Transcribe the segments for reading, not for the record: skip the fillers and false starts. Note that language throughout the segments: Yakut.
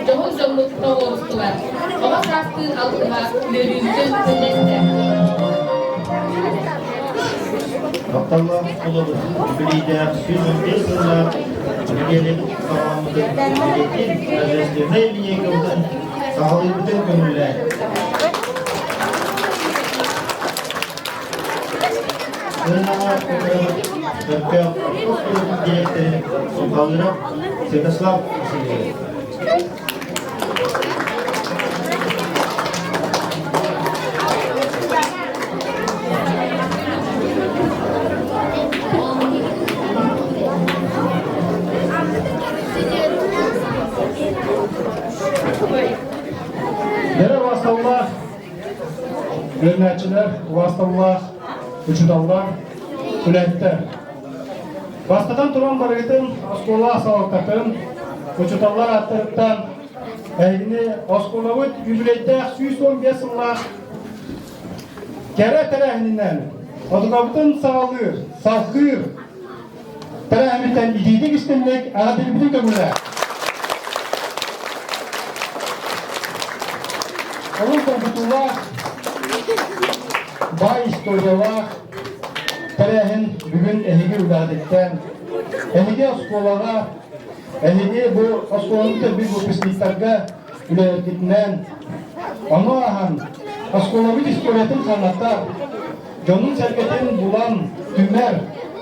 дьоһун дьоммут тоҕуорустулар. Оҕо саастыын алтыһа үөрүүбүтүн үллэстэ. Тапталлаах оскуолабыт үбүлүйдээх 115 сыллаах нэдиэлэбит саҕаламмытын бэлиэтиир торжественнай линейкабытын саҕалыырбытын көҥүллээн. Сыанаҕа ыҥырабыт Өркөөх орто оскуолатын дириэктэрин Сулҕалыырап Святослав Васильевич. Бэрэ басталлаах үөрэнээччилэр, убаасталлаах учууталлар, үлэһиттэр. Бастатан туран барыгытын оскуола салалтатын, учууталлар ааттарыттан эһигини оскуолабыт юбилейдээх 115 сыллаах кэрэ тэрээһининэн отукабытын саҕалыыр, салгыыр тэрээһимиттэн итиитик истинник эҕэрдэлиибитин көҥүлэ. Олус долгутуулаах, баай историялаах тэрээһин бүгүн эһиги үлэҕититтэн, эһиги оскуолаҕа, эһиги бу оскуоланы бүтэрбит выпускниктарга үлэлэргитинэн, ону ааһан оскуолабыт историятын санатар, дьонун-сэргэтин булан түмэр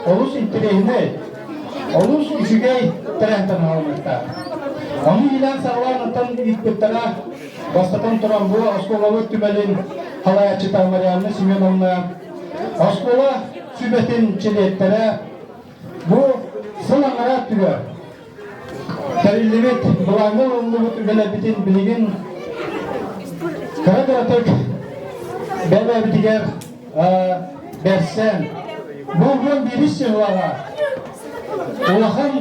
олус интэриэһинэй, олус үчүгэй тэрээһинтэн аҕалыммыттар. Ону иилээн-саҕалаан оттон ыыппыттара бастатан туран бу оскуолабыт түмэлин салайааччыта Марианна Семеновна, оскуола сүбэтин чилиэттэрэ бу сыл аҥараа өттүгэр тэриллибит, былааҥҥа ылыллыбыт үлэлэрбитин билигин кыра-кыратык бэйэбитигэр бэрсэн, бу уон биирис сыллаҕа улахан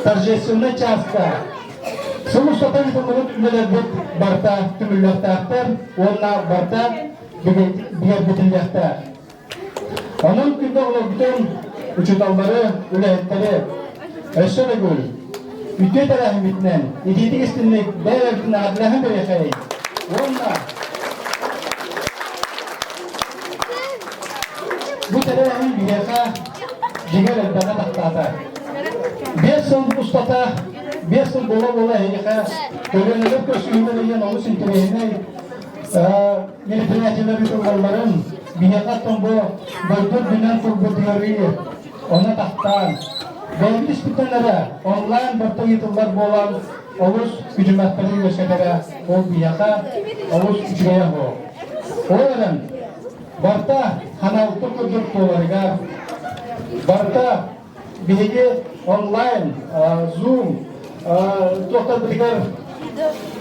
торжественнай чааска сыл устата ыытыллыбыт үлэлэрбит барыта түмүллүөхтээхтэр уонна барыта бигэргэтиллиэхтээх. Онон күндү оҕолорбутун, учууталлары, үлэһиттэри өссө төгүл үтүө тэрээһиммитинэн итиитик истинник бэйэ-бэйэбитин эҕэрдэлэһэн биэриэхэйиҥ уонна бу тэрээһин биһиэхэ дьиҥэр элбэҕи тахтаата. 5 сыл устата, 5 сыл буола-буола эһиэхэ көлүөнэлэр көрсүһүүлэрэ диэн олус интэриэһинэй мероприятиелар ыытыллалларын, биһиэхэ оттон бу дойду үрдүнэн турбут ыарыы ону тахтаан, бэйэбит испиттэн эрэ онлайн барыта ыытыллар буолан олус күдьүмэхтэри үөскэтэрэ ол биһиэхэ олус үчүгэйэ суох. Ол эрэн барыта ханалты курдук буоларыгар, барыта биһиги онлайн, Zoom туохтарбытыгар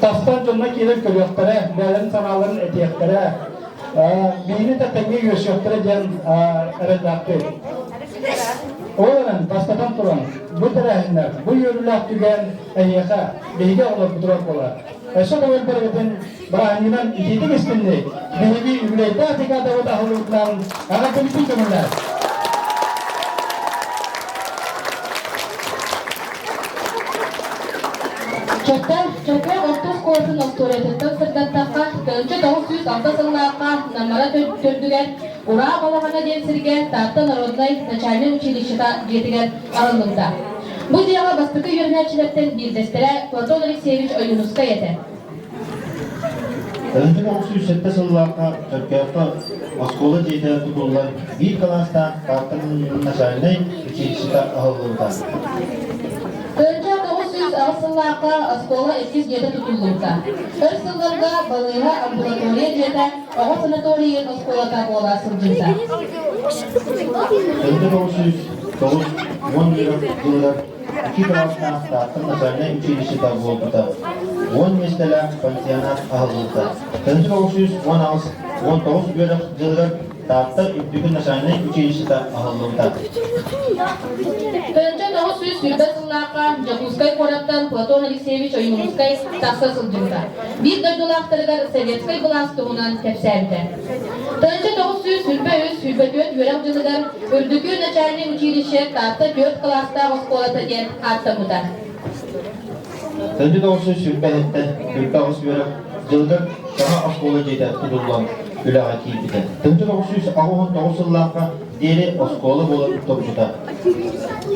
тастан дьонно киирэн көрүөхтэрэ, бэйэлэрин санааларын этиэхтэрэ, биһигини да тэҥҥэ үөрсүөхтэрэ диэн эрэллээхпит. Ол эрэн, бастатан туран, бу тэрээһиннэр, бу үөрүүлээх түгэн эһиэхэ, биһиги оҕолорбутугар буолар. Өссө төгүл бэрэбитин бырааһынньыгынан итиитик истинник, биһиги үбүлүөйдээх декадабыт аһыллыбытынан эҕэрдэлиибин көҥүллээх. Чөкө, Чөкө орто оскуолатын остуоруйатыттан сырдаттахха, 1906 сыллаахха Намара төрдүгэр Ураа балаҕана диэн сиргэ Таатта народнай начальнай училищета дьиэтигэр арыллыбыта. Бу дьиэҕэ бастакы үөрэнээччилэртэн биирдэстэрэ Платон Алексеевич Ойуунускай этэ. 1907 сыллаахха Чөркөөххө оскуола дьиэтэ тутуллан биир кылаастаах Таатта начальнай училищета аһыллыбыта. 1908 сыллаахха оскуола иккис дьиэтэ тутуллубута. Өр сылларга балыыһа амбулатория дьиэтэ оҕо санаторийын оскуолата буола сылдьыбыта. 1909 үөрэх дьылыгар икки кылаастаах Таатта начальнай училищета буолбута. 10 миэстэлээх пансионат аһыллыбыта. 1918-19 үөрэх дьылыгар Таатта үрдүкү начальнай училищета аһыллыбыта. 1920 сыллаахха Дьокуускай куораттан Платон Алексеевич Ойуунускай тахса сылдьыбыта. Биир дойдулаахтарыгар советскай былаас туһунан кэпсээбитэ. 1923-24 үөрэх дьылыгар Үрдүкү начальнай училище Таатта түөрт кылаастаах оскуолата диэн ааттаммыта. 1927 28 үөрэх дьылыгар саҥа оскуола дьиэтэ тутуллан үлэҕэ киирбитэ. 1989 сыллаахха диэри оскуола буолан турбута.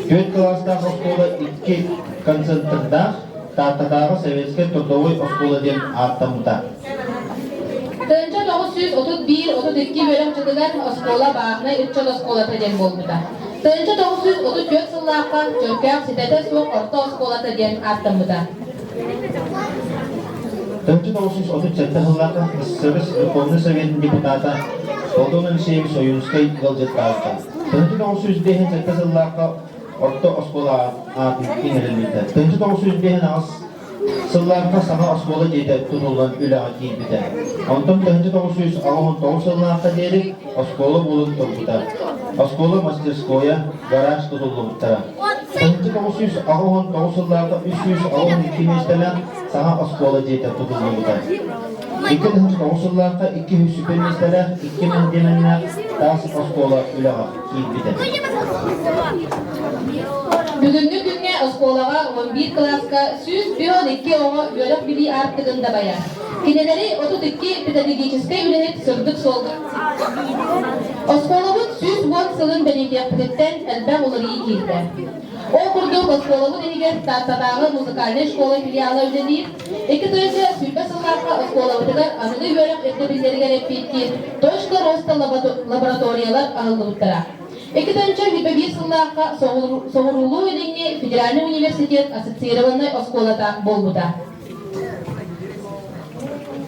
Түөрт кылаастаах оскуола икки концентрдаах Тааттатааҕы советскай трудовой оскуола диэн ааттаммыта. 1931-32 үөрэх дьылыгар оскуола бааһынай ыччат оскуолата диэн буолбута. 1934 сыллаахха Чөркөөх ситэтэ суох орто оскуолата диэн ааттаммыта. 1937 сыллаахха СССР Верховный Советын депутата Платон Алексеевич Ойуунскай ыалдьыттаабыта. 1957 сыллаахха орто оскуола аатын иҥэриллибитэ. 1958 сыллаахха саҥа оскуола дьиэтэ тутуллан үлэҕэ киирбитэ. Онтон 1989 сыллаахха диэри оскуола буолан турбута. Оскуола мастерскойа, гараж тутуллубуттара. 1989 сыллаахха 382 миэстэлээх саҥа оскуола дьиэтэ тутуллубута. 2009 сыллаахха 201 миэстэлээх 2 мэндиэмэннээх таас оскуола үлэҕэ киирбитэ. Бүгүҥҥү күҥҥэ оскуолаҕа 11 кылааска 112 оҕо үөрэх-билии аартыгын дабайар. Кинилэри 32 педагогическай үлэһит сырдык суолга Оскуолабыт 110 сылын бэлиэтиэхпититтэн элбэх уларыйыы киирдэ. Ол курдук оскуолабыт иһигэр Тааттатааҕы музыкальнай школа филиала үлэлиир. 2020 сыллаахха оскуолабытыгар аныгы үөрэх ирдэбиллэригэр эппиэттиир «Точка роста» лабораториялар аһыллыбыттара. 2021 сыллаахха Соҕуруулуу-Илиҥҥи федеральнай университет ассоциированнай оскуолата буолбута.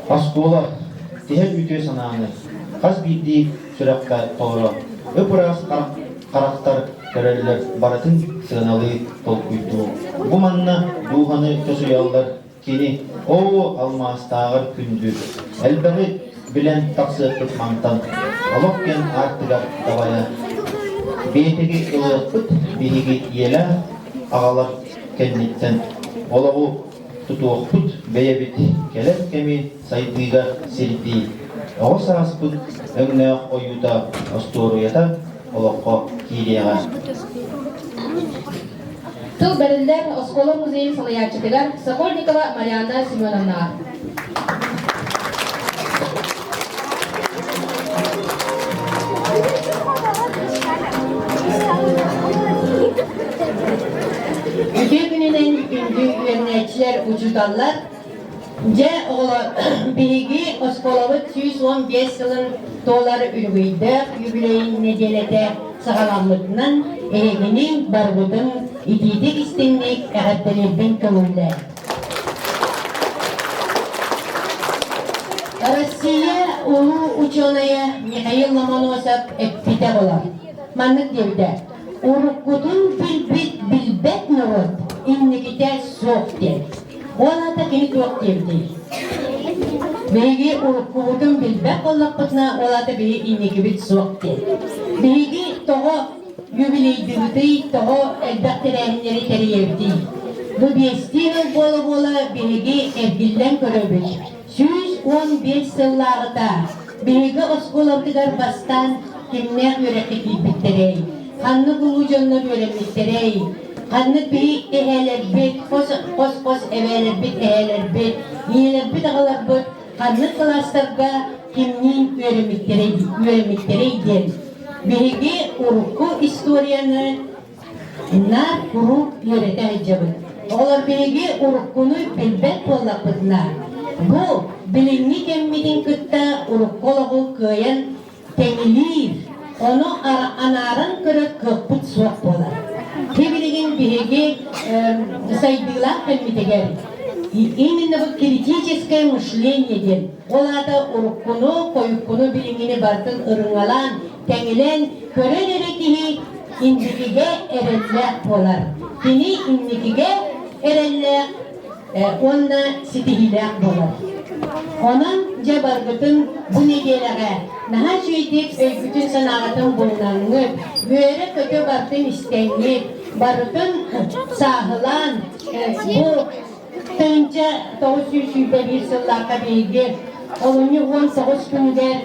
Оскуола тиһэх үтүө санааны хас биирдии сүрэххэ толоро, ып-ыраас харахтар көрөллөр барытын сыаналыы толкуйдуу. Бу манна дууһаны чочуйаллар кини оо алмаастааҕар күндү, элбэҕи билэн тахсыахпыт мантан, олох диэн аартыгар дабайа. Биэтэги ылыахпыт биһиги ийэлээх аҕалар кэнниттэн олоҕу тутуохпут бэйэбит кэлэр кэми сайдыыга сирдии, оҕо сааспыт өҥнөөх ойуута остуоруйата олоххо киириэҕэ. Тыл бэриллэр оскуола музейын салайааччытыгар Сокольникова Марианна Семеновнаҕа. Үтүө күнүнэн күндү үөрэнээччилэр, учууталлар! Дьэ, оҕолор, биһиги оскуолабыт 115 сылын туолар үлүгүйдээх юбилейын нэдиэлэтэ саҕаламмытынан эһигини барыбытын итиитик истиҥник эҕэрдэлиирбин көҥүллээ. Россия улуу учуонайа Михаил Ломоносов эппитэ буолар. Маннык диэбитэ: «Уруккутун билбит билбэт норуот инникитэ суох» диэн. Ол аата кини туох диэбитий? Биһиги уруккубутун билбэт буоллахпытына, ол аата биһиги инникибит суох диэн. Биһиги тоҕо юбилейдыыбытый, тоҕо элбэх тэрээһиннэри тэрийэбитий? Бу биэстии сыл буола-буола биһиги эргиллэн көрөбүт. 115 сыллааҕыта биһиги оскуолабытыгар бастаан кимнээх үөрэххэ киирбиттэрэй? Ханнык улуу дьоннор үөрэммиттэрэй? Ханнык биһи эһээлэрбит, хос-хос эбээлэрбит, эһээлэрбит, ийэлэрбит, аҕаларбыт ханнык кылаастарга кимниин үөрэммиттэрэй, үөрэммиттэрэй диэн биһиги урукку историяны наар куруук үөрэтэ сылдьабыт. Оҕолор биһиги уруккуну билбэт буоллахпытына, бу билиҥҥи кэммитин кытта урукку олоҕу кыайан тэҥилиир, ону анааран көрөр кыахпыт суох буолар. Билигин биһиги сайдыылаах кэммитигэр именно вот критическое мышление диэн, ол аата уруккуну, хойуккуну билиҥҥини барытын ырыҥалаан, тэҥилээн көрөн эрэ киһи инникигэ эрэллээх буолар. Кини инникигэ эрэллээх уонна ситиһиилээх буолар. Онон дьэ баргытын бу нэдиэлэҕэ наһаа үчүгэйдик өйгүтүн-санааҕытын булунаҥҥыт, үөрэ-көтө бартын истэҥҥит, барытын сааһылаан бу 1921 сыллаахха биһиги олунньу 19 күнүгэр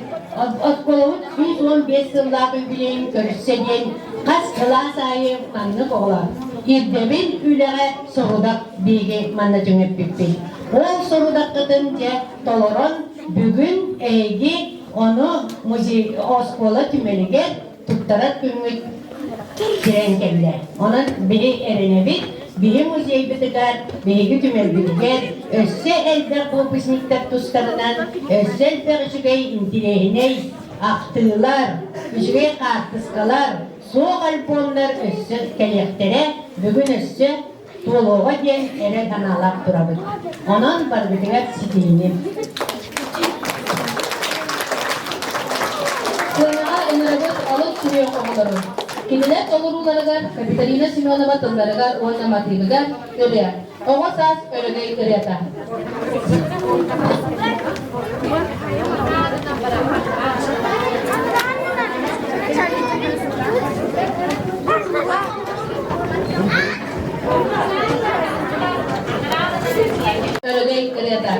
оскуолабыт 115 сыллаах юбилейын көрүссэ диэн хас кылаас аайы маннык оҕолор. ирдэбил үлэҕэ сорудах биһиги манна түҥэппиппит. Ол сорудаххытын дьэ толорон бүгүн эһиги ону музей оскуола түмэлигэр туттарар күҥҥүт кэлэн кэллэ. Онон биһи эрэнэбит, биһи музейбытыгар, биһиги түмэлбитигэр өссө элбэх выпускниктар тустарынан өссө элбэх үчүгэй интириэһинэй ахтыылар, үчүгэй хаартыскалар, суох альбомнар өссө кэлиэхтэрэ, бүгүн өссө туолуоҕа диэн эрэ санаалаах турабыт. Онон барыбытыгар ситиһини. Сыанаҕа ыҥырабыт алыс сүрүөх оҕолору. Кинилэр толорууларыгар Капиталина Семенова тылларыгар уонна матыыбыгар ырыа Оҕо саас өрөгөй ырыата. Өрөгөй ырыата.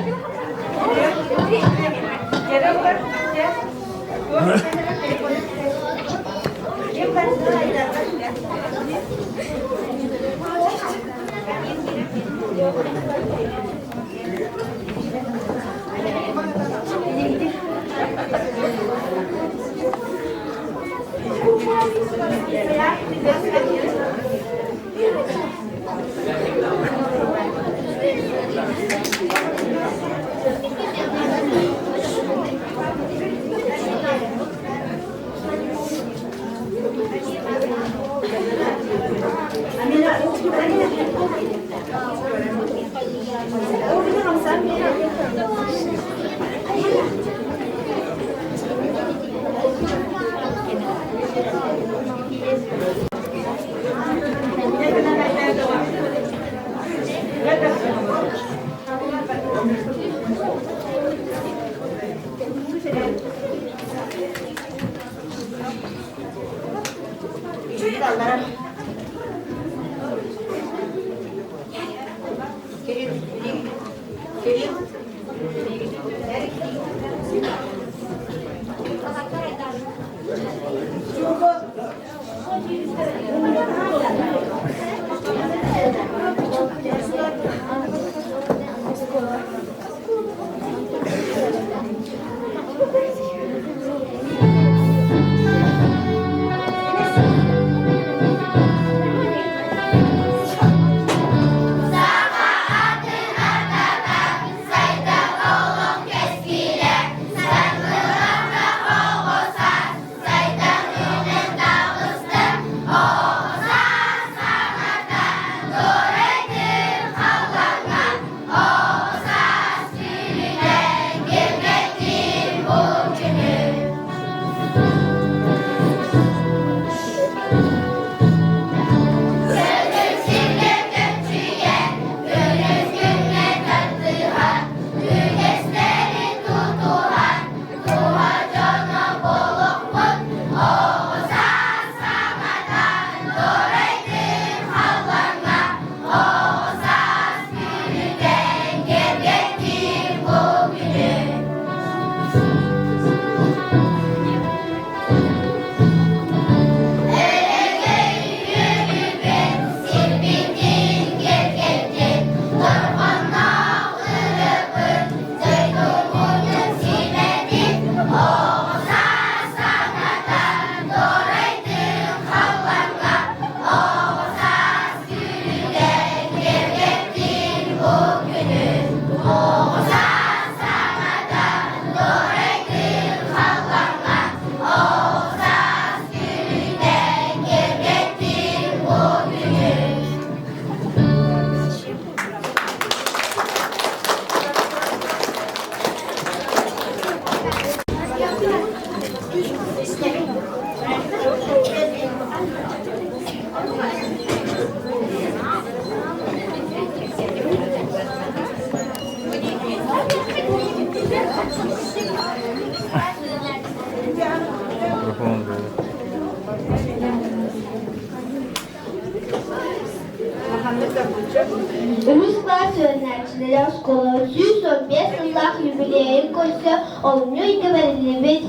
Үһүс кылаас үөрэнээччилэрэ оскуолаҕа 115 сыллаах юбилейын көрсө олунньу ыйга бэриллибит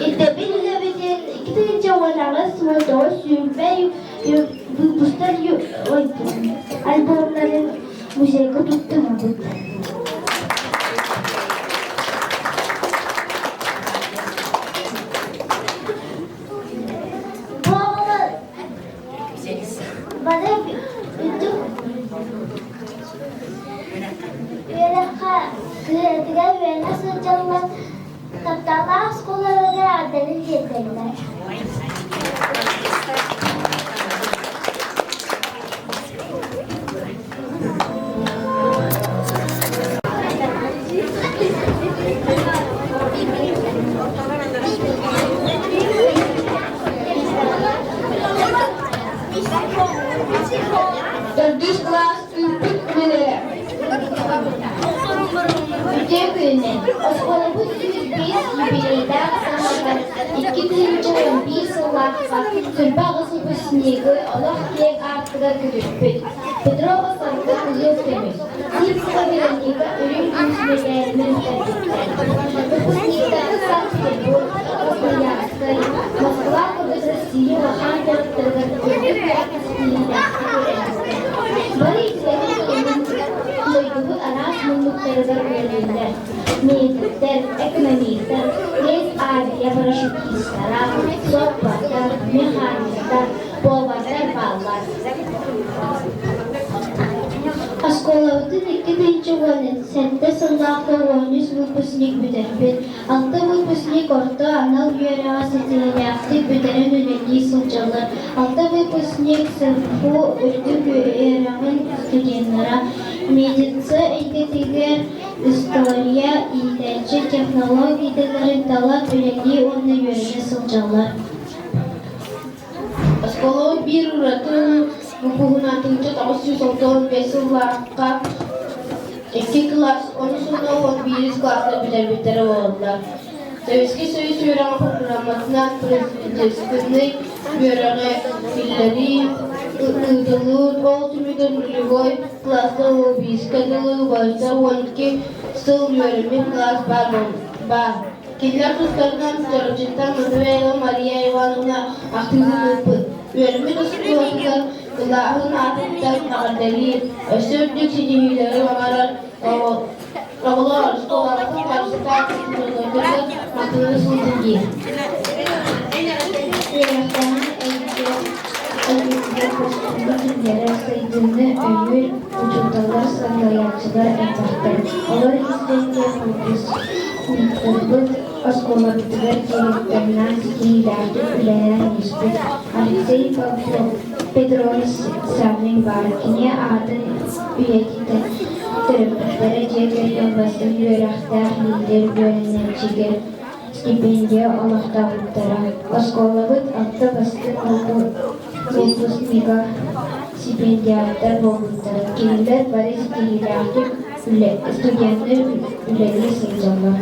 Ирдэбил үлэбитин 2018 19 сүүрбэ. Выпустар альбомнарын музейга туттарабыт. Бары үрдүк үөрэххэ кыһатыгар үөрэнэ сылдьаллар, тапталлаах оскуолаларыгар ааттарын тиэрдэллэр. Төрдүс кылаас ыыппыт үлэлэрэ. Үтүө күнүнэн! Оскуолабыт 105 юбилейдаах саҥардар 2011 сыллаахха 48 выпускнигы олох киэҥ аартыгар көтүппүт Петрова Саргы Кыһыл көмүс, Сивцева Вероника үрүҥ көмүс мэтээлинэн бүтэрбиттэр. Выпускниктары Санкт-Петербург, Красноярскай, Москва курдук Россия улахан куораттарыгар үрдүк үөрэххэ ситиһиилээхтик үөрэммиттэр. Бары итилэрин тылынан дойдубут араас муннуктарыгар үлэлииллэр. Медиктэр, экономистар, пресс-авиа парашютистара, суоппардар, механиктар, повардар бааллар. Оскуолабытын 2017 сыллаахха 13 выпускник бүтэрбит, алта выпускник орто анал үөрэҕи ситиһиилээхтик бүтэрэн үлэлии сылдьаллар, алта выпускник СГУ үрдүк үөрэҕин студеннара, медица эйгэтигэр история, иитээччи, технолог идэлэрин талан үлэлии уонна үөрэнэ сылдьаллар. Оскуолабыт биир ураты выпуһунан 1965 сыллаахха икки кылаас онус уонна 11 кылааска бүтэрбиттэрэ буолаллар. Советский Союз үөрэҕин программатынан производственнай үөрэҕи киллэрии ыытыллыбыт, ол түмүгэр нулевой кылаастан лоббистка дылы барыта 12 сыл үөрэммит кылаас баар. Кинилэр тустарынан Чурапчыттан Матвеева Мария Ивановна ахтыытын ыыппыт. Үөрэммит оскуолатыгар кылааһын аатыттан эҕэрдэлиир, өссө үрдүк ситиһиилэри баҕарар оҕолор оскуолаҕытын харыстаан дьонноргутугар махтанары сылдьын диир. Үөрэхтээһин эйгэ эйгэтигэр көстүүнү киллэрэр, сайдыыны өйүүр учууталлар, салайааччылар элбэхтэр. Олор истэригэр выпускниктарбыт оскуолабытыгар директорынан ситиһиилээхтик үлэлээн испит Алексей Петрович Саввин баар. Кини аатын үйэтитэн төрөппүттэрэ дьиэ кэргэн бастыҥ үөрэхтээх лидер үөрэнээччигэ стипендия олохтообуттара. Оскуолабыт алта бастыҥ выпускнига стипендиаттар буолбуттара. Кинилэр бары ситиһиилээхтик студеннар үлэлии сылдьаллар.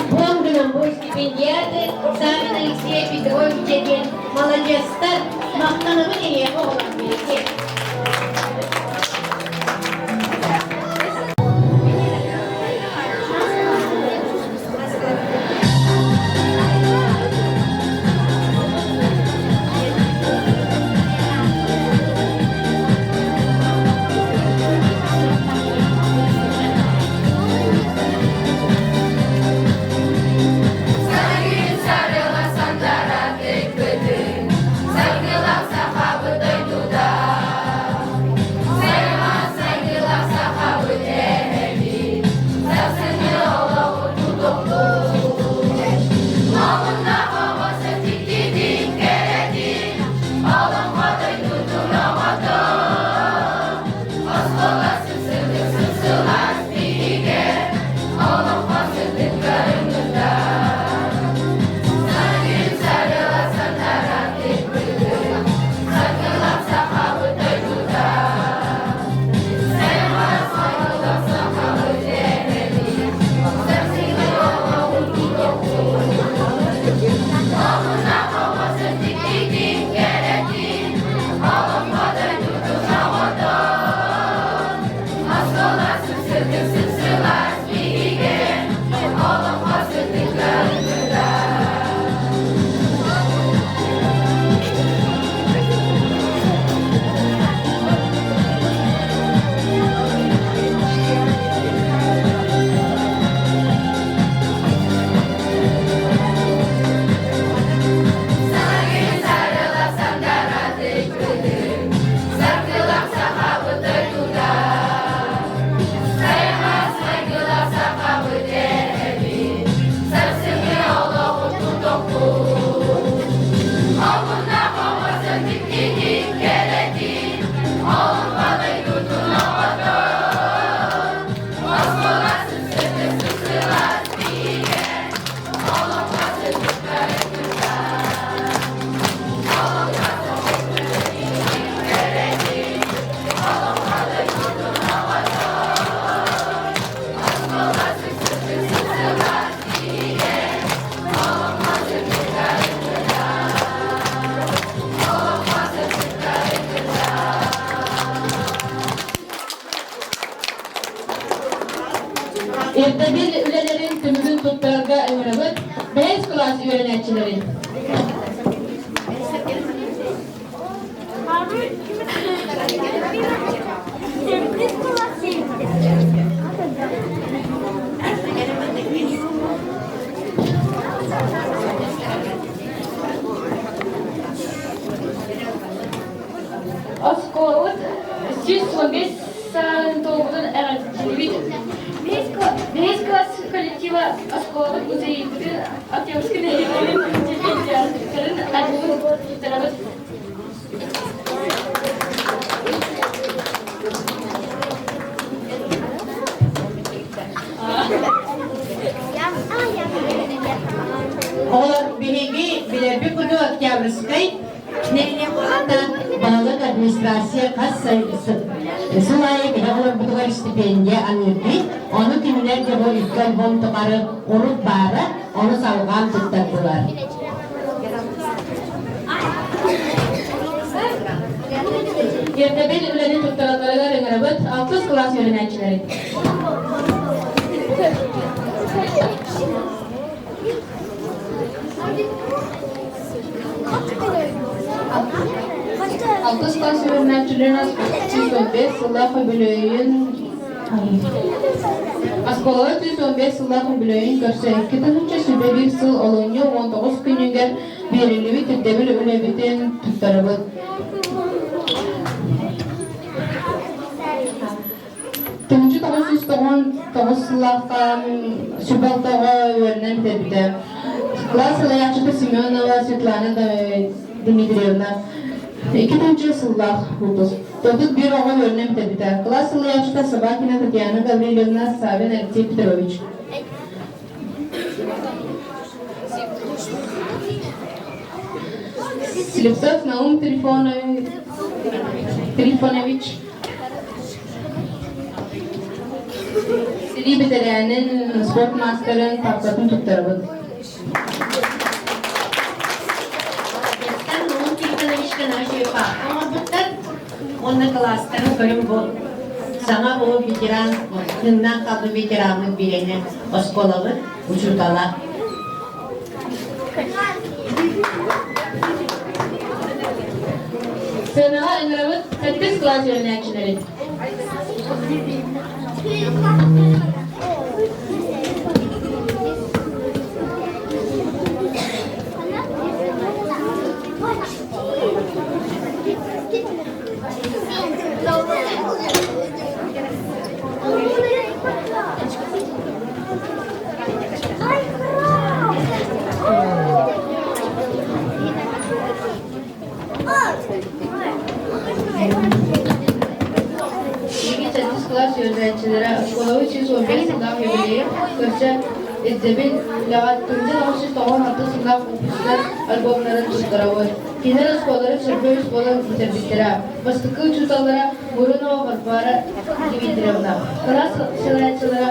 Буонгынан бу стипендиаты Савин Алексей Петрович диэн маладьыастар махтанабын эһиэхэ оҕолор биһиги. Саргын сарыла сандара тыккытын, Саргылах сахабыт дойдута. Ирдэбил үлэлэрин түмүгүн туттарарга ыҥырабыт бэһис кылаас үөрэнээччилэрин. Оскуолабыт 115 саҕан туолбутун эҕэрдэлиибит. Бэһис класс коллектива оскуолабыт музейбытын Октябрьскай нэһилиэгин стипендиаттарын альбомун туттарабыт. Оҕолор биһиги билэрбит курдук Октябрьскай нэһилиэк уонна баһылык администрация хас сыл аайы биһи оҕолорбутугар стипендия аныырбыт. Ону кинилэр дьэ бу икки альбом тухары урут баара, ону салҕаан туттардылар. Ирдэбил үлэни туттаралларыгар ыҥырабыт алтыс кылаас үөрэнээччилэрин. Алтыс класс үөрэнээччилэрин 115 сыллаах үбүлүөйүн Оскуолаҕа 115 сыллаах үбүлүөйүн көрсө 2021 сыл олунньу 19 күнүгэр биэриллибит ирдэбил үлэбитин туттарабыт. 1999 сыллаахха Сүбэлтэҕэ үөрэнэн бүтэрбитэ. Кылаас салайааччыта Семенова Светлана Дмитриевна 2000 сыллаах выпуск. 31 оҕо үөрэнэн бүтэрбитэ. Кылаас салайааччыта Собакина Татьяна Гаврильевна, Савин Алексей Петрович. Слепцов Наум Трифонович Сэрии бэтэрээнин, спорт маастарын папкатын туттарабыт. Наум Тихоновичка наша папка оҥорбуттар. Уонна кылаастарын көрүҥ бу саҥа бу ветеран, тыыннаах хаалбыт ветераммыт бириэнэ оскуолабыт учуутала. Сыанаҕа ыҥырабыт сэттис кылаас үөрэнээччилэрин. Биһиги сэттис кылаас үөрэнээччилэрэ оскуолабыт 115 сыллаах юбилейын көрсө ирдэбил үлэҕэ 1996 сыллаах выпускник альбомнарын туттарабыт. Кинилэр оскуолаларын сөргө үс буолан бүтэрбиттэрэ. Бастакы учууталлара Мурунова Варвара Дмитриевна, кылаас салайааччылара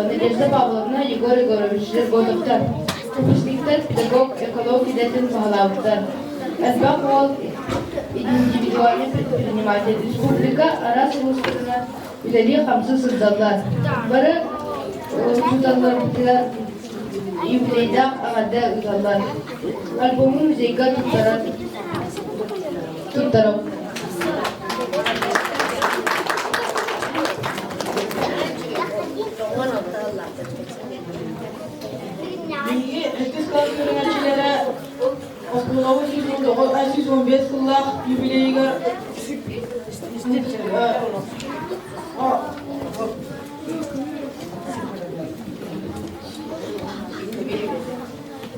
Надежда Павловна, Егор Егорович Жерготовтар, выпускниктар педагог, эколог идэтин баһылаабыттар. Элбэх уол индивидуальный предприниматель, республика араас улуустарынан үлэлии-хамсыы сылдьаллар. Бары учууталларбытыгар юбилейдаах эҕэрдэ ыыталлар. Альбому музейга туттарар туттарым. Биһиги иккис класс үөрэнээччилэрэ оскуолабыт 115 сыллаах юбилейыгар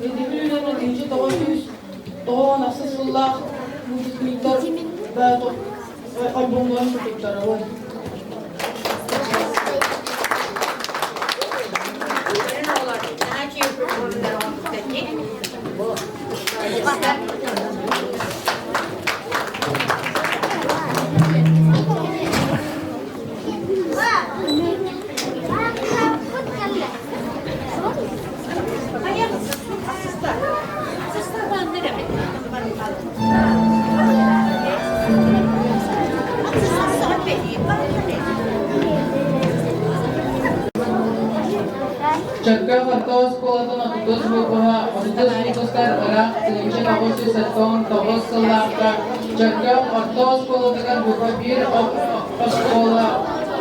Өйдөбүл үлэни 1998 сыллаах выпускниктар альбомнарын туттарабын. Чөркөөх орто оскуолатын отутус выпуһа отутус выпустар ыраах 1979 сыллаахха Чөркөөх орто оскуолатыгар бука биир оскуола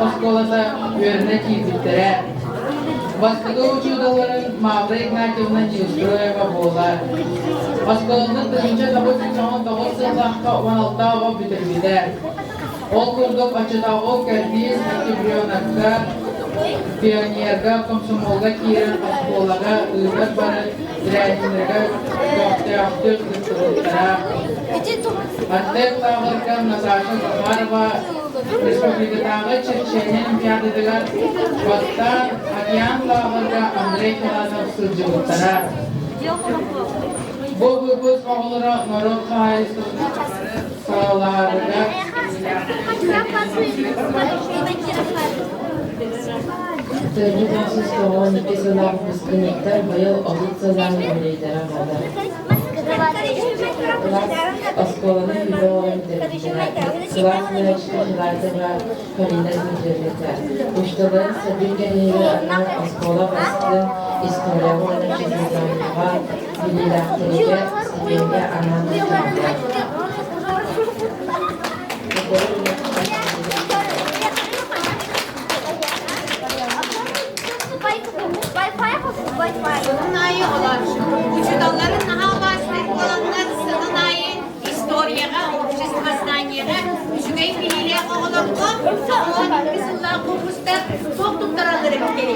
оскуолата үөрэнэ киирбиттэрэ. Бастакы учууталларын Мавра Игнатьевна Неустроева буолар. Оскуоланы 1999 сыллаахха 16 оҕо бүтэрбитэ. Ол курдук оччотооҕу кэрдиис октябренокка, пионерга, комсомолга киирэн оскуолаҕа ыытар бары тэрээһиннэргэ көхтөөхтүк кыттыбыттара. Артек лааҕырга Наташа Захарова республикатааҕы Чечения Олимпиадатыгар бастаан Океан лааҕырга Андрей Филатов сылдьыбыттара. Бу выпуск оҕолоро норуот хаһаайыстыбатын салалаарыгар Төрдү тохсус 92 сыллаах выпускниктар быйыл 30 сыллаах юбилейдара буолар. Оскуоланы үбэ оҕо бүтэрбиттэрэ. Кылаас үөрэнээччитэ Филатова Полина Дмитриевна. Учууталларын сырдык кэриэһигэр анаан оскуола бастыҥ историяҕа уонна чемпионатыгар билиилээхтэригэр стипендия анаан туттарбыта. Сылын аайы олор учууталларын наһаа убаастыыр буоланнар сылын аайы историяҕа, обществознаниеҕа үчүгэй билиилээх оҕолорго 12 сыллаах курстар туох туттараллар эбит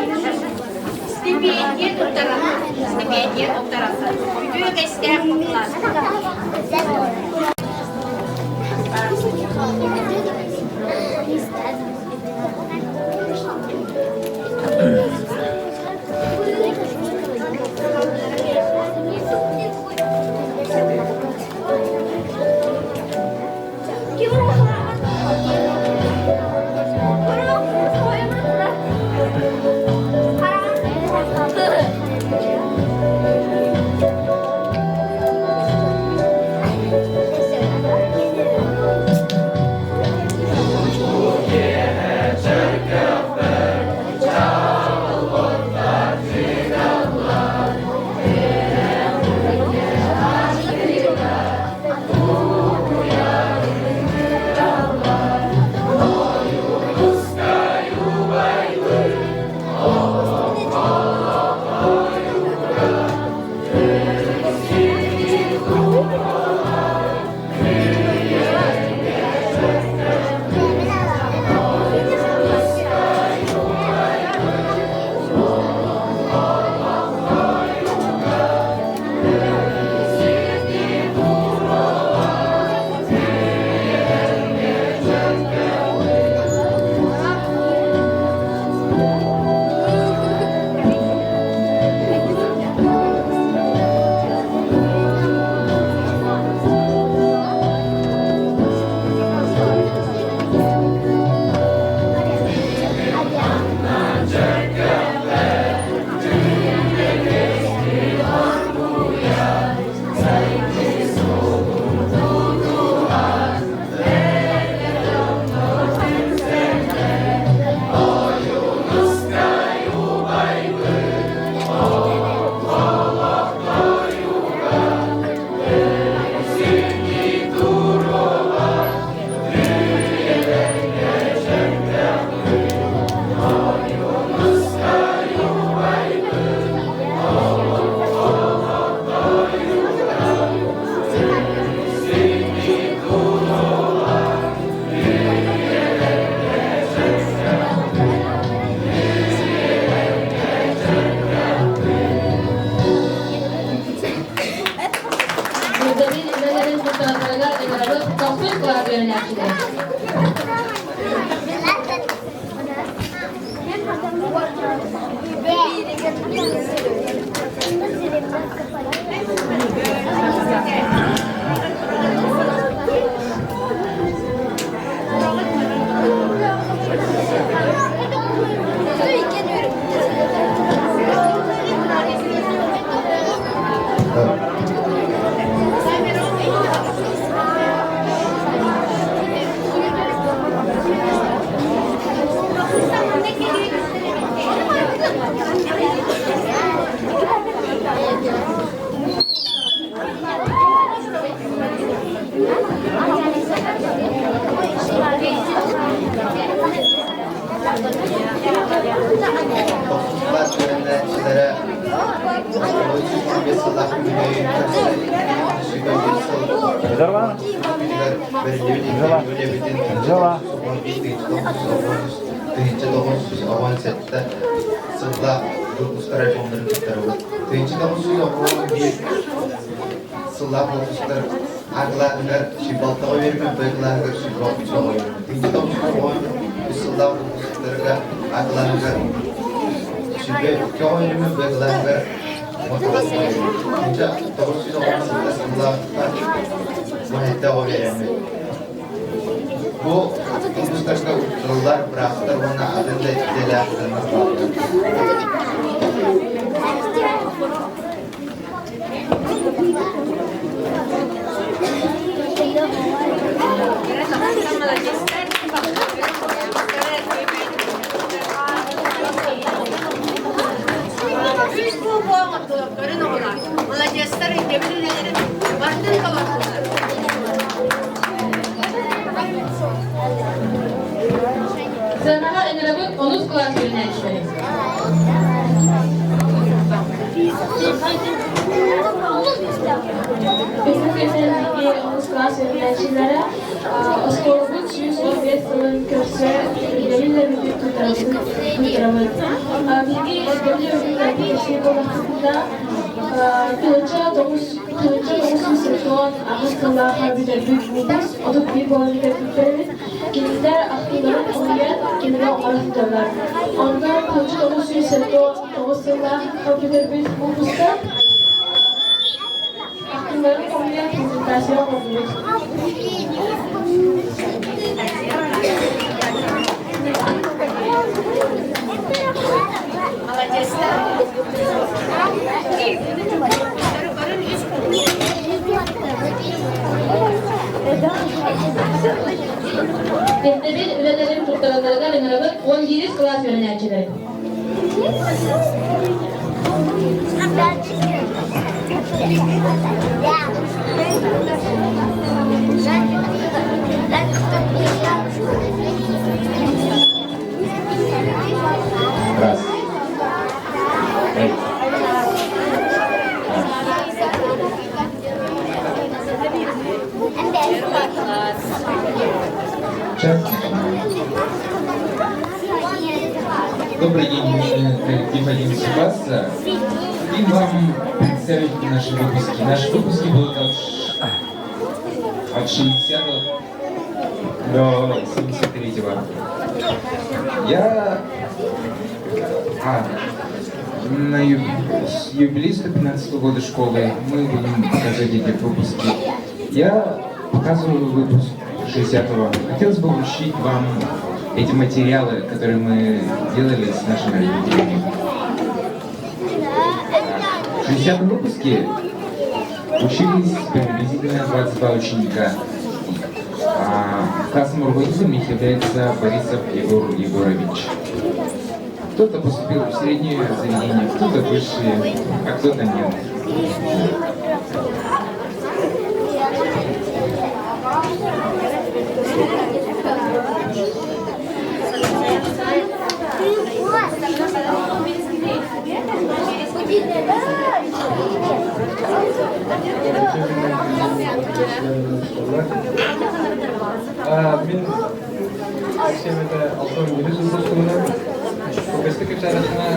Стипендия туттараллар. Стипендия туттараллар. Үтүө үгэстээх кылаас. Тохсус кылаас үөрэнээччилэрэ оскуола 115 сыллаах үбүлүөйүн көрсө 221 сыл күнүгэр бэриллибит үлэбитин 1911 1997 сыллаах выпустар альбомнарын туттарабыт. 1991 сыллаах выпустар А кылааһыгар сүүрбэ үөрэммит, Б кылааһыгар 26 үөрэммит. 1993 сыллаах выпусктарга А кылааһыгар 22 үөрэммит, Б кылааһыгар 19 үөрэммит. 1997 сыллаахха 17 үөрэммит. Бу выпусктарга учууталлар, быраастар уонна атын да идэлээх дьоннор бааллар. Үс буолуо оҥордулар, көрүн оҕолор. Маладьыастар өйдөбүл үлэлэрин барытын толордулар. Сыанаҕа ыҥырабыт онус кылаас үөрэнээччилэрин. Биһиги онус кылаас үөрэнээччилэрэ оскуолабыт 115 сылын көрсө ирдэбил тутарабыт. Биһиги ирдэбил кэпсиир буоллахпытына, 1998 сыллаахха бүтэрбит выпуск 31 буолан бүтэрбиттэр Кинилэр ахтыыларын хомуйан кинигэ оҥоро сылдьаллар. Онно 1979 сыллаахха бүтэрбит выпуска ахтыыларын хомуйан презентация оҥордубут. Молодецтар. Ирдэбил үлэлэрин туттаралларыгар ыҥырабыт 11 кылаас үөрэнээччилэрин. Раз. Эй. Час. Добрый день, коллектив 11 класса. И вам представить наши выпуски. Наши выпуски будут от 60 до 73-го. Я... А, на юбилей 115 года школы мы будем показывать эти выпуски. Я показываю выпуск 60-го. Хотелось бы вручить вам эти материалы, которые мы делали с нашими родителями. В 60-м выпуске учились приблизительно 22 ученика. А классным руководителем их является Борисов Егор Егорович. Кто-то поступил в среднее заведение, кто-то в высшее, а кто-то нет. Мин семете алтын вирус выпускунан Көстө кэпсээтэххинэ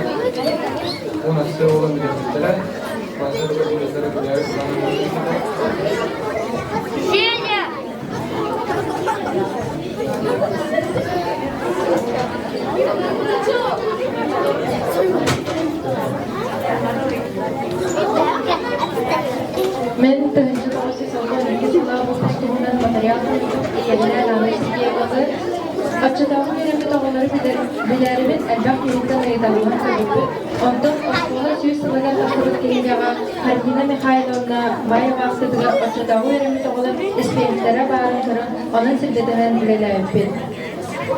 уон ахса буолан бүтэрбиттэрэ. Женя! Мин 1992 сыллаах выпускунан материал ийэбинээн Анна Сергееваны оччотооҕу үөрэммит оҕолору билэрибин элбэх киһиттэн ыйыталаһан көрбүппүт. Онтон оскуола 100 сылыгар тахсыбыт кинигэҕэ Хартина Михайловна Баева ахтыытыгар оччотооҕу үөрэммит оҕолор испииһэктэрэ баарын көрөн, онон сирдэтинэн үлэлээбиппит.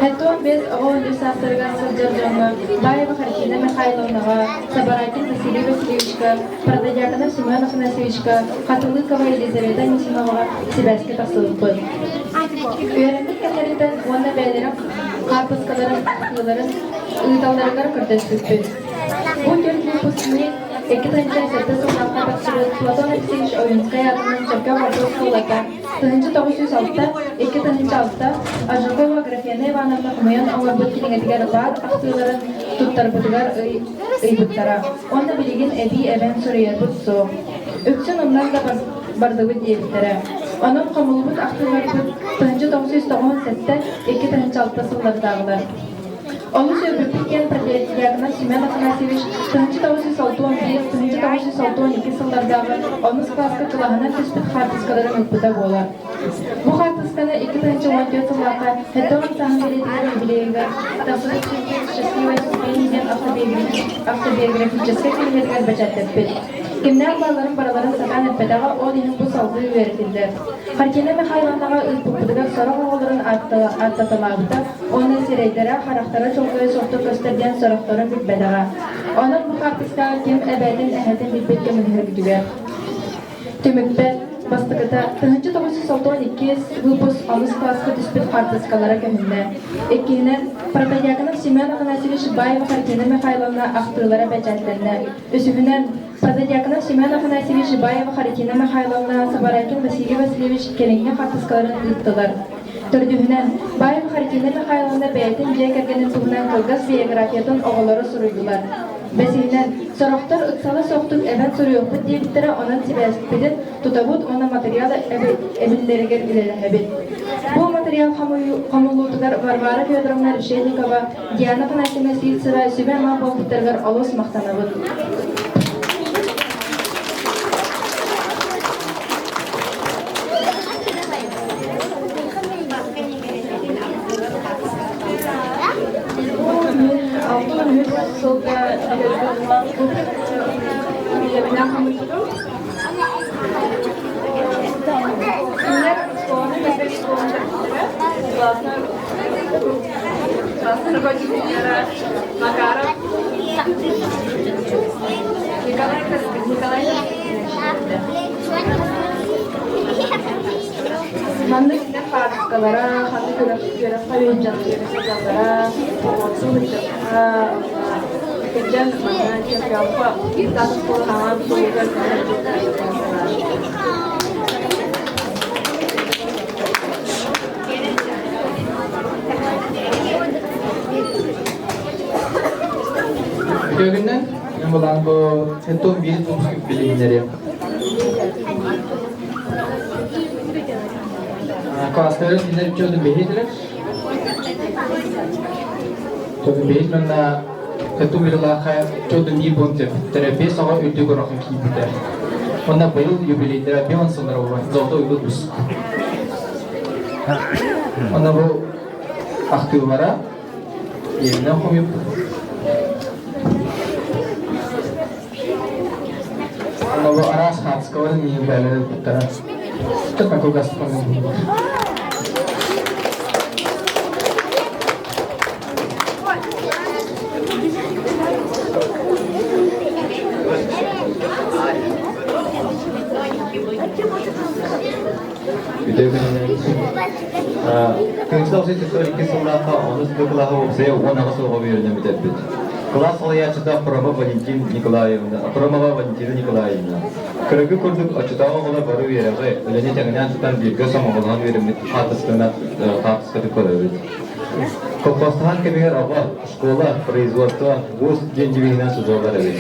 75 оҕо үс саастарыгар сылдьар дьоҥҥо Баева Хартина Михайловнаҕа, Сабарайкин Василий Васильевичка, Протодьяконов Семен Афанасьевичка, Хатылыкова Елизавета Анисимоваҕа сибээскэ тахсыбыппыт. Үөрэммит кэмнэриттэн уонна бэйэлэрин хаартыскаларын, ахтыыларын ыыталларыгар көрдөспүппүт. Бу түөрт выпускник 2007 сыллаахха тахсыбыт Платон Алексеевич Ойуунскай аатынан Чөркөөх орто оскуолата 1906 2006 Аржакова Аграфена Ивановна хомуйан оҥорбут кинигэтигэр баар ахтыыларын туттарбытыгар ыйбыттара. Уонна билигин эбии эбэн суруйарбыт суох. Үксүн умнан да бардыбыт диэбиттэрэ. Онон хомуллубут ахтыыларбыт 1997 2006 сыллардааҕылар. Олус үөрбүппүт диэн Протеодиаконов Семен Афанасьевич 1961 1962 сыллардааҕы онус кылааска кылааһынан түспүт хаартыскаларын ыыппыта буолар. Бу хаартысканы 2014 сыллаахха 70 сааһын бэлиэтигэр юбилейыгар тахсыбыт «Счастливая ступень» диэн автобиографическай кинигэтигэр бэчээттэппит. Кимнээх баалларын барыларын сатаан эппэтэҕэ, ол иһин бу салгыы үөрэтиллэр. Хартина Михайловнаҕа ыыппыппытыгар сорох оҕолорун ааттаталаабыта уонна сирэйдэрэ, харахтара чолбойо суохтук көстөр диэн сорохторун билбэтэҕэ. Онон бу хаартыскаҕа ким эбээтин, эһэтин билбит көмөлөһөрбүтүгэр. Түмүкпэр бастакыта 1962 выпуск онус кылааска түспүт хаартыскалара көһүннэ. Иккиһинэн, Протодьяконов Семен Афанасьевич Баева Хартина Михайловна ахтыылара бэчээттэннэ. Үсүһүнэн, Протодьяконов Семен Афанасьевич Баева Харитина Михайловна Сабарайкин Василий Васильевич кэлиҥҥи хаартыскаларын ыыттылар. Төрдүһүнэн, Баева Харитина Михайловна бэйэтин дьиэ кэргэнин туһунан кылгас биографиятын оҕолоро суруйдулар. Бэсиһинэн, сорохтор ыксала суохтук эбэн суруйуохпут диэбиттэрэ, онон сибээспитин тутабыт уонна матырыйаал эбиллэригэр үлэлэһэбит. Бу матырыйаал хомуллуутугар Варвара Федоровна Решетникова, Диана Афанасьевна Сивцева сүбэ-ама буолбуттарыгар олус махтанабыт. Мин 63 сылга үлэбинэн хомуйбутум. Кинилэр оскуоланы кэргэн классно классный руководитель Макаров Николай Николай Маннык хаартыскалара, ханнык үөрэххэ үөрэх сылдьаллара, оҕуорсу сылдьаллара, кырдьан манна Чөркөөххө тас оскуола хаҥан суолугар Үтүөгүнэн мен булан бу 71 выпуск билиһиннэриэм. Класстары кинилэр чөдүн бэһиэтилэр. Чөдүн бэһиэт манна Кэту Мирилаха чөдүн биир бунтев терапия саҕа үрдүк орохун киирбитэ. Онна быйыл юбилейдара бион сыллара буолар. Золотой выпуск. Онна бу ахтыылара Елена хомуйуп Онно бу араас хаатыскаларын миин бээлэрин ылбыттара. Такой гастрономия. Үтүө күнүнэн. Кыҥса 1972 сыллаахха онус Б кылааһы уопсайа 18 оҕо үөрэнэн бүтэрбит. Кылаас салайааччыта Хромова Валентин Николаевна, Хромова Валентина Николаевна. Кыргы курдук оччотооҕу оҕолор бары үөрэҕи, үлэни тэҥинээн тутан бииргэ сомоҕолоһон үөрэммит хаартысканы хаартыскатын көрөбүт. Колхозтаһан кэмигэр оҕо, школа, производство, вуз диэн девиһинэн сузаллар эбит.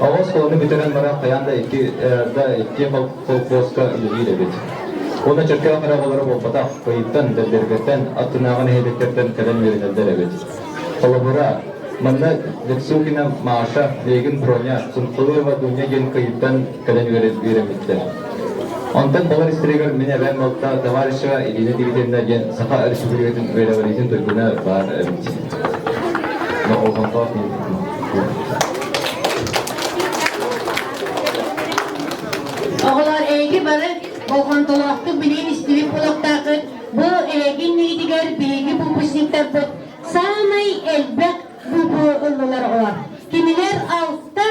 Оҕо оскуоланы бүтэрэн баран хайаан да икки, да икки колхозка үлэлиир эбит. Уонна Чөркөөх эрэ оҕолоро буолбатах, Кыйыттан, Дэллэргэттэн, аттынааҕы нэһилиэктэртэн кэлэн үөрэнэллэр эбит. Холобура, манна Лексукина Маша, Легин Броня, Сунхулуева Дуня диэн Кыйыттан кэлэн үөрэммиттэр. Онтон балар истэригэр мин эбээм балта товарищева Ирина Дмитриевна диэн Саха Республикатын үөрэҕириитин туйгуна баар эбит. Болҕомтолоох Оҕолор эһиги бары болҕомтолоохтук билигин истибит буолуохтааххыт. Бу эһиги иннигитигэр биһиги выпускниктарбыт саамай элбэх бу ыллылар оҕолор. Кинилэр алта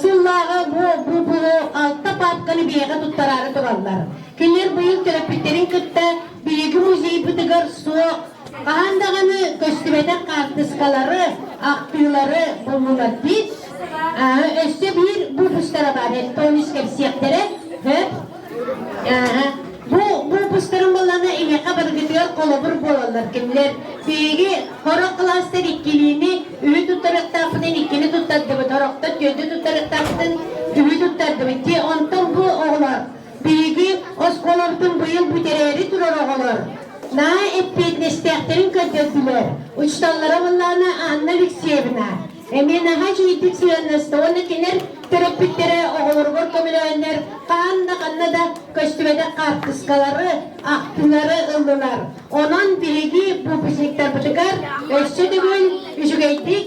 сыллааҕы бу бу алта папканы биһиэхэ туттараары тураллар. Кинилэр быйыл төрөппүттэрин кытта биһиги музейбытыгар суох. Хаһан даҕаны көстүбэтэх хаартыскалары, ахтыылары буллулар дии. Өссө биир выпустара баар, тоnis кэпсиэхтэрэ. Бу выпустарын буоллаҕына эһиэхэ барыгытыгар холобур буолаллар кинилэр. Биһиги сорох кылаастар иккилиини үһү туттарыахтаахпытын иккини туттардыбыт, сорохтор түөрдү туттарыахтаахпытын үһү туттардыбыт. Дии онтон бу оҕолор биһиги оскуолабытын быйыл бүтэрээри турар оҕолор наһаа эппиэтинэстээхтэрин көрдөрдүлэр. Учууталлара буоллаҕына Анна Алексеевна эмиэ наһаа үчүгэйдик сыһыаннаста уонна кинилэр төрөппүттэрэ оҕолоругар көмөлөөннөр хаһан да ханна да көстүбэтэх хаартыскалары, ахтыылары ыллылар. Онон биһиги выпускниктарбытыгар өссө төгүл үчүгэйдик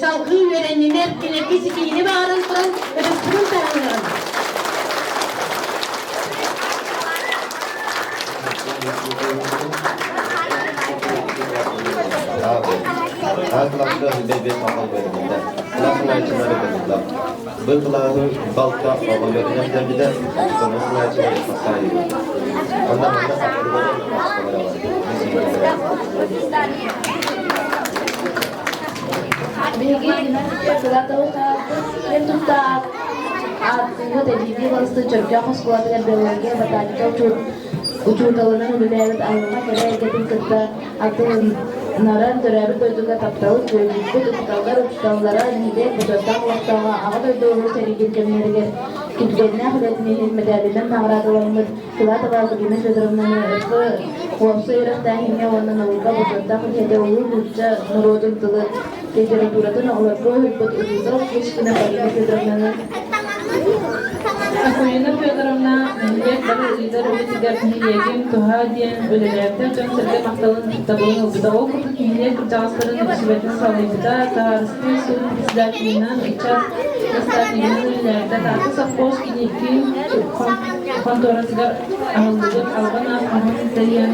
салгыы үөрэннинэр, кинилэргэ ситиһиини баҕаран туран ытыспытын таһыныаҕын. Бу кылааһы балта оҕо үөрэнэрдэрбитэ, ону сылааччылары хасаайыбыт. Онно манна ахтыбатын Биһиги Филатовы хаалбыт киэн тутта ааттыыбыт эбиитии балысты Чөркөөх оскуолатыгар биология, ботаника учууталынан үлэлээбит айылҕа кэрэ эйгэтин кытта алтыһыннаран төрөөбүт дойдуга тапталы күөдьүппүт учууталлар учууталлара нэһилиэк бочуоттаах олохтооҕо Аҕа дойду Улуу сэриитин кэмнэригэр килбиэннээх үлэтин иһин мэдээлинэн наҕараадаламмыт Филатова Альбина Федоровнаны уопсай үөрэхтээһиҥҥэ уонна наука бочуоттаах үлэһитэ улуу нуучча норуотун тылын литературатын оҕолорго уһуйбут учуутал Кычкина Полина Федоровнаны Акулина Федоровна нэһилиэк бары ыытар үлэтигэр нэһилиэгин туһа диэн үлэлээбитэ, дьон-сэргэ махталын ытыктабылын ылбыта. Ол курдук нэһилиэк кырдьаҕастарын сүбэтин салайбыта, табаарыстыы суут председателинэн, ыччат наставнигынан үлэлээбитэ. Таатта совхоз киин хонтуоратыгар аһыллыбыт албан аат хоһун тэрийэн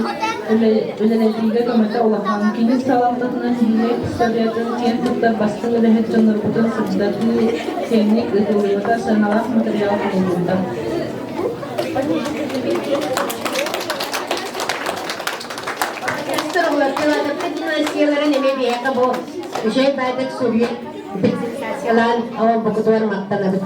үлэлэтиигэ көмөтө улахан. Кини салалтатынан нэһилиэк историятын киэн туттар бастыҥ үлэһит дьоннорбутун сырдатыы киэҥник ыытыллыбыта, сыаналаах матырыйаал хомуллубута. Династияларын эмиэ биһиэхэ бу үчүгэй баайдык суруйан презентациялаан оҥорбуккутугар махтанабыт.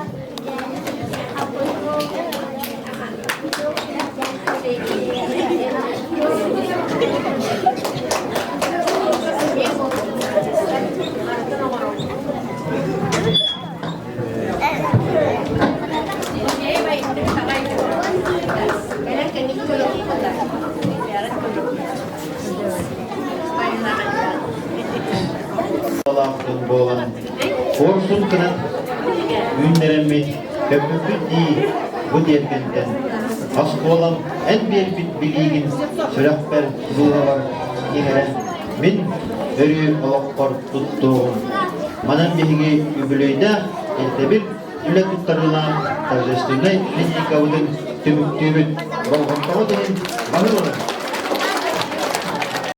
Буолан куорсун кынат үүннэрэммит көппүппүт дии бу тиэргэнтэн оскуолам эн биэрбит билиигин сүрэхпэр дууһабар иҥэрэн мин өрүү олохпор туттуоҕум. Манан биһиги үбүлүөйдээх ирдэбил үлэ туттарыылаах торжественнай линейкабытын түмүктүүбүт. Болҕомтоҕут иһин баһыыбалаһын!